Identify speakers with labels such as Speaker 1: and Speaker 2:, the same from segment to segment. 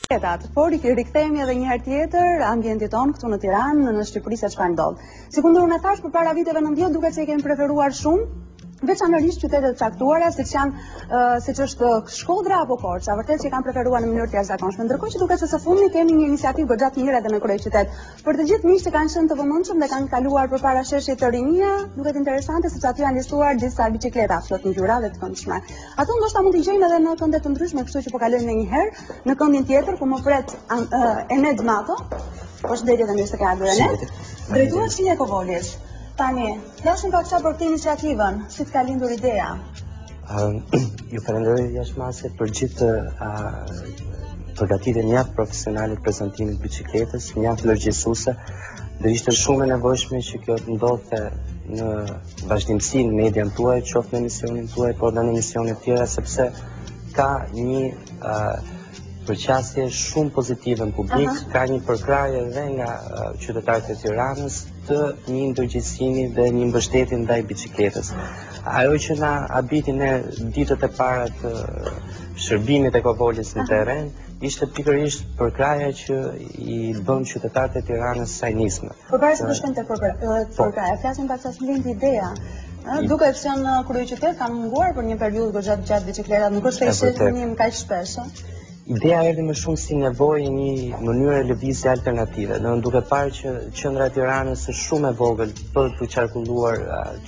Speaker 1: Biçikletat, por i rikthehemi edhe një herë tjetër ambientit tonë këtu në Tiranë, në Shqipëri se çfarë ndodh. Sikundër unë e thashë përpara viteve 90 duket se i kemi preferuar shumë, veçanërisht qytete të caktuara, siç janë siç është Shkodra apo Korça, vërtet që i kanë preferuar në mënyrë të jashtëzakonshme. Ndërkohë që duket se së fundmi kemi një iniciativë goxha të mirë edhe në kryeqytet. Për të gjithë miqtë që kanë qenë të vëmendshëm dhe kanë kaluar përpara sheshit të Rinia, duket interesante sepse aty janë listuar disa biçikleta plot ngjyra dhe të këndshme. Ato ndoshta mund t'i gjejmë edhe në kënde të ndryshme, kështu që po kalojmë menjëherë në këndin tjetër ku më pret Ened Mato. Përshëndetje dhe mirë se ke ardhur Ened. Drejtues i Ecovolis. Tani, flasim pak sa për këtë iniciativën, si të ka lindur
Speaker 2: ideja? Ju falenderoj jashtë mase për gjithë përgatitjen mjaft profesionale të prezantimit të biçikletës, mjaft ndërgjegjësuese, dhe ishte shumë e nevojshme që kjo të ndodhte në vazhdimësi në median tuaj, qoftë në emisionin tuaj, por dhe në emisione të tjera, sepse ka një uh, përqasje shumë pozitive në publik, uh -huh. ka një përkrahje edhe nga uh, qytetarët e Tiranës të një ndërgjegjësimi dhe një mbështetje ndaj biçikletës. Ajo që na habiti ne ditët e para të shërbimit të Ecovolis në terren, ishte pikërisht përkrahja që i bënë qytetarët e Tiranës kësaj
Speaker 1: nisme. Përpara se të shkojmë te po. përkrahja, flasim pak sa si lindi ideja. Duket se në kryeqytet kanë munguar për një periudhë goxha të gjatë biçikletat, nuk është se i shihnim kaq shpesh.
Speaker 2: Ideja erdhi më shumë si nevojë e një mënyre lëvizje alternative. Në duke parë që qendra e Tiranës është shumë e vogël për të qarkulluar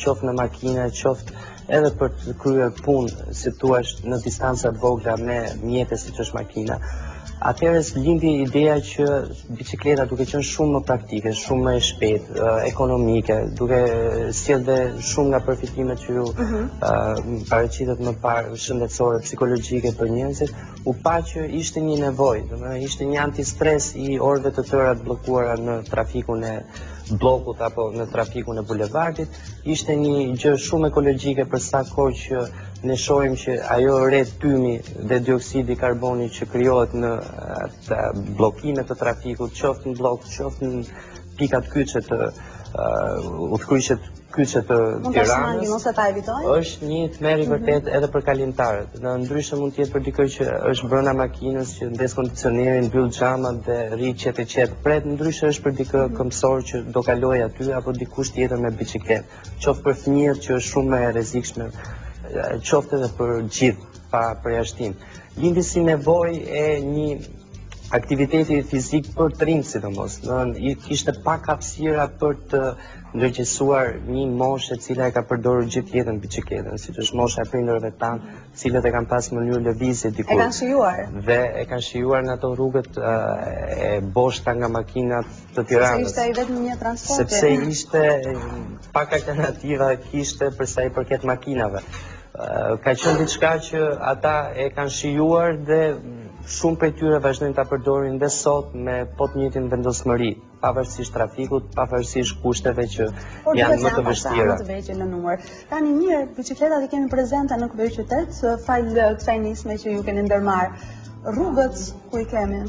Speaker 2: qoftë në makina, qoftë edhe për të kryer punë, si thua, në distanca të vogla me mjete siç është makina. Atëherë lindi ideja që biçikleta duke qenë shumë më praktike, shumë më e shpejtë, ekonomike, duke sjellë dhe shumë nga përfitimet që ju uh mhm. -huh. paraqitët më parë shëndetësore, psikologjike për njerëzit, u pa që ishte një nevojë, domethënë ishte një antistres i orëve të tëra të bllokuara në trafikun e bllokut apo në trafikun e bulevardit, Ishte një gjë shumë ekologjike për sa kohë që ne shohim që ajo re tymi dhe dioksidi i karbonit që krijohet në bllokime të trafikut, qoftë në bllok, qoftë në pikat kyçe të udhëkryqet kyçe të
Speaker 1: Tiranës. Mund ta evitojmë.
Speaker 2: Është një tmerr i mhm. vërtetë edhe për kalimtarët. Në ndryshe mund të jetë për dikë që është brenda makinës, që ndez kondicionerin, mbyll xhamat dhe rri qetë e qetë. Pret, ndryshe është për dikë mhm. këmbësor që do kalojë aty apo dikush tjetër me biçikletë. Qoftë për fëmijët që është shumë më e rrezikshme, qoftë edhe për gjithë pa përjashtim. Lindi si nevojë e një aktiviteti fizik për të rinjtë sidomos. Domethënë ishte pak hapësira për të ndërgjegjësuar një moshë e cila e ka përdorur gjithë jetën biçikletën, siç është mosha e prindërve tanë, të cilët e kanë pas mënyrë lëvizje
Speaker 1: dikur. E kanë shijuar.
Speaker 2: Dhe e kanë shijuar në ato rrugët e boshta nga makinat të Tiranës.
Speaker 1: Sepse ishte i vetmi mjet
Speaker 2: transporti. Sepse ishte pak alternativa kishte për sa i përket makinave. Ka qenë diçka që ata e kanë shijuar dhe shumë prej tyre vazhdojnë ta përdorin dhe sot me po të njëjtën vendosmëri. pavarësisht trafikut, pavarësisht kushteve që janë më të vështira.
Speaker 1: Por më të vegjël në numër. Tani mirë, biçikletat i kemi prezente në kryeqytet, falë kësaj nisme që ju keni ndërmarrë. Rrugët ku i kemi?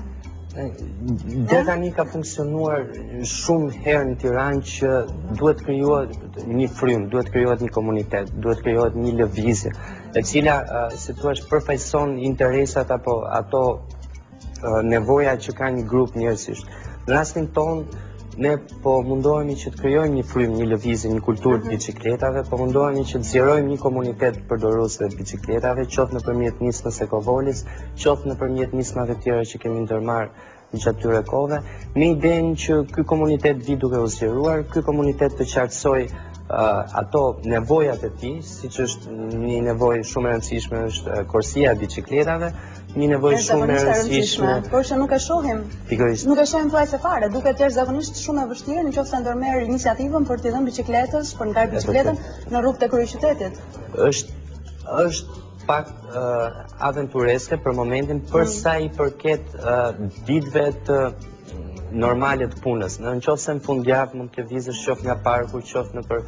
Speaker 2: Deri tani ka funksionuar shumë herë në Tiranë që duhet të krijohet një frymë, duhet të krijohet një komunitet, duhet të krijohet një lëvizje, e cila, si thua, përfaqëson interesat apo ato nevoja që ka një grup njerëzish. Në rastin tonë, ne po mundohemi që të krijojmë një frymë, një lëvizje, një kulturë të mhm. biçikletave, po mundohemi që të zgjerojmë një komunitet përdoruesve të biçikletave, qoftë nëpërmjet nismës së Ecovolis, qoftë nëpërmjet nismave të tjera që kemi ndërmarrë gjatë këtyre kohëve, me idenë që ky komunitet vijë duke u zgjeruar, ky komunitet të qartësojë ato nevojat e tij, siç është një nevojë shumë e rëndësishme është korsia e biçikletave, Një nevojë shumë e rëndësishme.
Speaker 1: Por që nuk e shohim.
Speaker 2: Pikërisht.
Speaker 1: Nuk e shohim thuajse fare, duket jashtëzakonisht shumë e vështirë në qoftë se ndërmerr iniciativën për t'i dhënë biçikletës, për ngarë biçikletën në rrugët e kryeqytetit.
Speaker 2: Është është pak uh, aventureske për momentin për mm. sa i përket uh, ditëve të normale të punës. Në qoftë se në fundjavë mund të lëvizësh qoftë nga parku, qoftë nëpër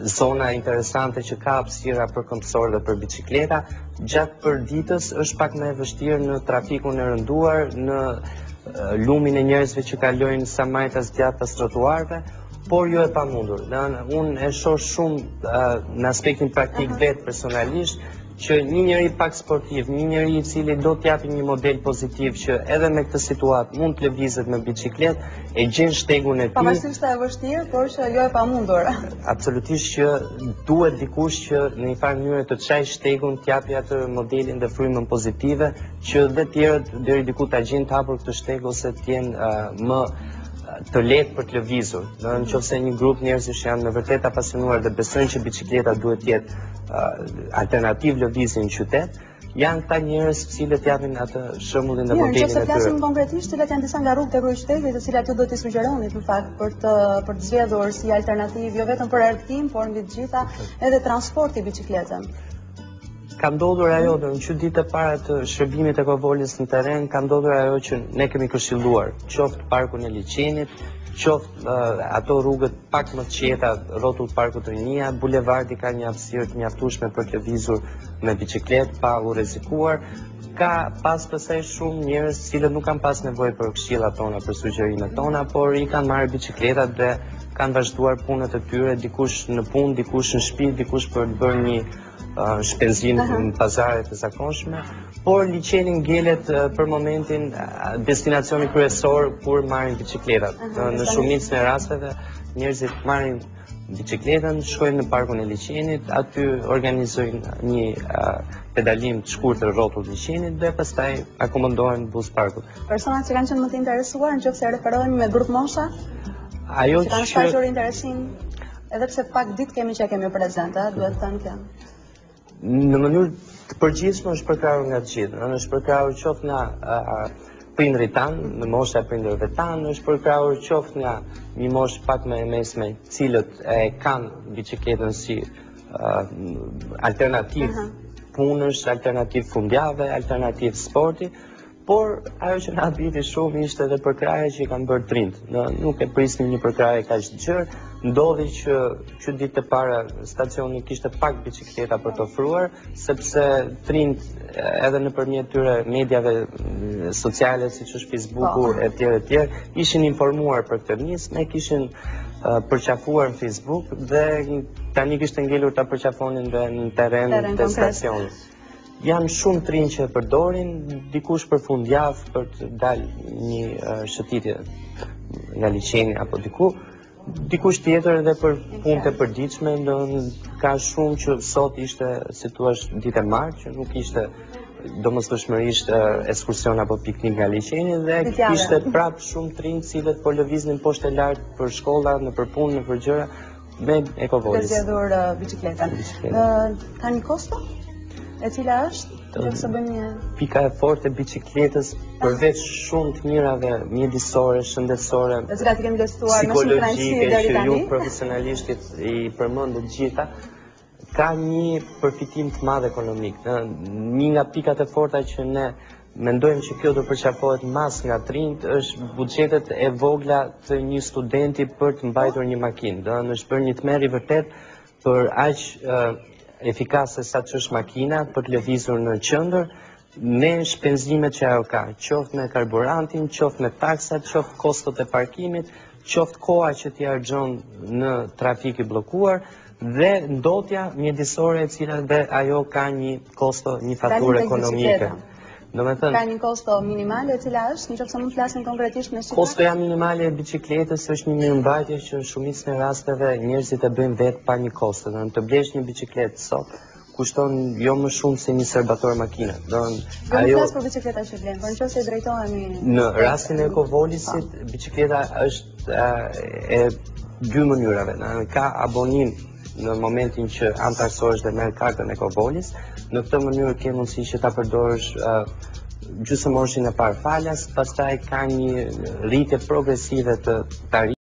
Speaker 2: zona interesante që ka hapësira për këmbësorë dhe për biçikleta, gjatë përditës është pak më e vështirë në trafikun e rënduar, në lumin e njerëzve që kalojnë sa majtas djathtas trotuarve, por jo e pamundur. Në, unë e shoh shumë në aspektin praktik vetë personalisht, Që një njeri pak sportiv, një njeri i cili do të japi një model pozitiv që edhe me këtë situatë mund të lëvizet me biçikletë, e gjen shtegun e tij.
Speaker 1: Pavarësisht se e vështirë, por që jo e pamundur.
Speaker 2: Absolutisht që duhet dikush që në një farë mënyre të çajë shtegun, të japi atë modelin dhe frymën pozitive, që dhe tjerët deri diku ta gjejnë të hapur këtë shteg ose të jenë uh, më të lehtë për të lëvizur. Në në qoftë se një grup njerëzish janë me vërtet apasionuar dhe besojnë që biçikleta duhet të jetë alternativë lëvizje në qytet, janë këta njerëz të cilët japin atë shembullin dhe modelin e tyre.
Speaker 1: Nëse flasim konkretisht, cilat janë disa nga rrugët e kryeqytetit, të cilat ju do t'i sugjeronit në fakt për të për të zgjedhur si alternativë jo vetëm për argëtim, por mbi të gjitha edhe transporti biçikletën.
Speaker 2: Ka ndodhur ajo, dhe në që ditë e para të shërbimit të Ecovolis në terren, ka ndodhur ajo që ne kemi këshilluar, qoftë parkun e liqenit, qoftë uh, ato rrugët pak më të qeta rrotull parkut Rinia, bulevardi ka një hapësirë të mjaftueshme për të lëvizur me biçikletë pa u rrezikuar. Ka pas pastaj shumë njerëz të cilët nuk kanë pas nevojë për këshillat tona, për sugjerimet tona, por i kanë marrë biçikletat dhe kanë vazhduar punët e tyre, dikush në punë, dikush në shtëpi, dikush për të bërë një shpenzim në pazare të zakonshme, por liqeni ngelet për momentin destinacioni kryesor kur marrin biçikletat. Në shumicën e rasteve njerëzit marrin biçikletën, shkojnë në parkun e liqenit, aty organizojnë një pedalim të shkurtër rrotull liqenit dhe pastaj akomodohen buzë
Speaker 1: parkut. Personat që kanë qenë më të interesuar, në qoftë se referohemi me grupmosha, ajo që kanë shfaqur interesim Edhe pse pak ditë kemi që e kemi prezente, duhet thënë kjo.
Speaker 2: Në mënyrë të përgjithshme është përkrahur nga të gjithë, është përkrahur qoftë nga prindërit tanë, në mosha e prindërve tanë, është përkrahur qoftë nga një moshë pak më e mesme, të cilët e kanë biçikletën si alternativë uh -huh. punësh, alternativë fundjave, alternativë sporti, Por, ajo që na habiti shumë ishte edhe përkrahja që i kanë bërë të rinjtë. Ne nuk e prisnim një përkrahje kaq të gjerë. Ndodhi që që ditët e para stacioni kishte pak biçikleta për të ofruar, sepse të rinjtë edhe nëpërmjet tyre mediave mm, sociale siç është Facebooku po. e tjerë e tjerë, ishin informuar për këtë nismë, e kishin përqafuar në Facebook dhe tani kishte ngelur ta përqafonin dhe në terren te stacioni. Janë shumë të rinj që e përdorin, dikush për fundjavë për të dalë një shëtitje nga liqeni apo diku, dikush tjetër edhe për punë të përditshme, do ka shumë që sot ishte, si thua, ditë e martë, që nuk ishte domosdoshmërisht ekskursion apo piknik nga liqeni dhe kishte prapë shumë të rinj të cilët po lëviznin poshtë e lart për shkolla, nëpër punë, nëpër gjëra, Me
Speaker 1: Ecovolis. Duke zgjedhur uh, biçikletën. Uh, ka një kosto? E cila është? Nëse bëjmë
Speaker 2: një pika e fortë e biçikletës përveç shumë të mirave mjedisore, shëndetësore,
Speaker 1: të cilat i kemi listuar me shumë kënaqësi deri
Speaker 2: tani. Ju profesionalisht i përmendët të gjitha, ka një përfitim të madh ekonomik. Një nga pikat e forta që ne Mendojmë që kjo do përqafohet në masë nga të rinjtë është buxhetet e vogla të një studenti për të mbajtur një makinë. Do të është bërë një tmerr i vërtetë për aq efikase sa që është makina për të lëvizur në qendër me shpenzimet që ajo ka, qoftë me karburantin, qoftë me taksat, qoftë kostot e parkimit, qoftë koha që ti harxhon në trafik i bllokuar dhe ndotja mjedisore e cila dhe ajo ka një kosto, një faturë ekonomike.
Speaker 1: Domethënë, ka një kosto minimale e cila është, në qoftë se mund të flasim konkretisht me
Speaker 2: shifra? Kostoja minimale e biçikletës është një mirëmbajtje që në shumicën e rasteve njerëzit e bëjnë vetë pa një kosto. Do të blesh një biçikletë sot, kushton jo më shumë se një serbator
Speaker 1: makine. Do jo, ajo flas për biçikleta që blejmë, por nëse i drejtohemi
Speaker 2: në rastin e Ecovolisit, po. biçikleta është e dy mënyrave. Ka abonim në momentin që anëtarësohesh dhe merr kartën e Ecovolis, në këtë mënyrë ke mundësi që ta përdorësh gjysmë orëshin e parë falas, pastaj ka një rritje progresive të tarifës.